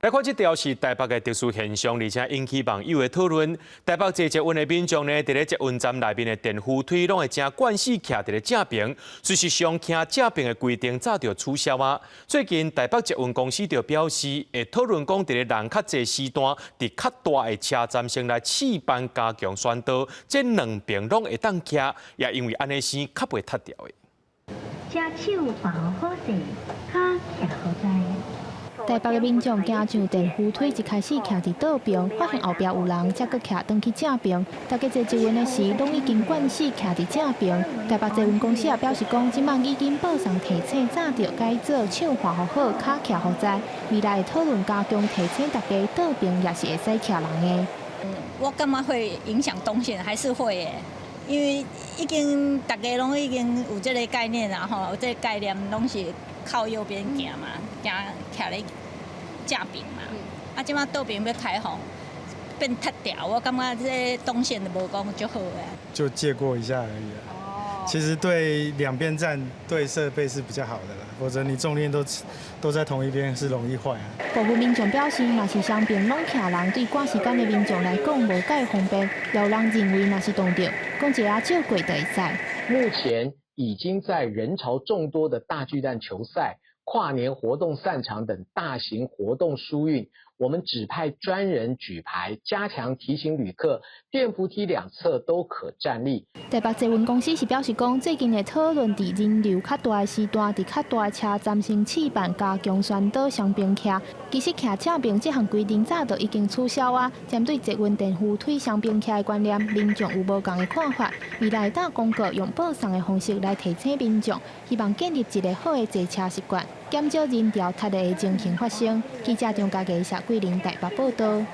來看這條是台北的特殊現象，而且引起網友的討論。台北坐捷運的民眾呢，佇咧捷運站內面的電扶梯攏會誠慣勢徛佇咧正爿。事實上，徛正爿的規定早就取消啊。最近台北捷運公司就表示，會討論講佇咧人較濟時段，佇較大的車站先來試辦加強宣導，這兩爿攏會當徛，也因為按呢生較袂窒著的。請手保好勢，跤徛好在。台北的民眾行上電扶梯，一開始徛佇倒爿，發現後壁有人，才閣徛轉去正爿。大家坐捷運的時，攏已經慣勢徛佇正爿。台北捷運公司也表示講，這擺已經報送提醒，早就改做手看予好，跤徛予在。未來會討論加強提醒大家，倒爿也是會使徛人的。我感覺會影響動線，還是會耶，因為已經大家攏已經有這個概念啦，吼，有這個概念攏是靠右邊行嘛，行徛咧正爿嘛。啊，這擺倒爿欲開放，變窒著，我感覺這個動線就無講足好的。就借過一下而已啊。其實對兩邊站對設備是比較好的啦，否則你重量都在同一邊是容易壞啊。部分民眾表示，若是雙爿攏徛人，對趕時間的民眾來講無蓋方便。也有人認為，若是撞著，講一下照過就會使。目前已經在人潮眾多的大巨蛋球賽、跨年活動散場等大型活動疏運，我們指派專人舉牌，加強提醒旅客，電扶梯兩側都可站立。台北捷運公司是表示講，最近會討論佇人流較大的時段，佇較大的車站先試辦加強宣導雙爿徛。其實徛正爿這項規定早就已經取消啊。針對捷運電扶梯雙爿徛的觀念，民眾有無仝的看法。未來會當公告用報送的方式來提醒民眾，希望建立一個好的坐車習慣，減少人潮窒的情形發生。記者張家傑、謝桂玲台北報道。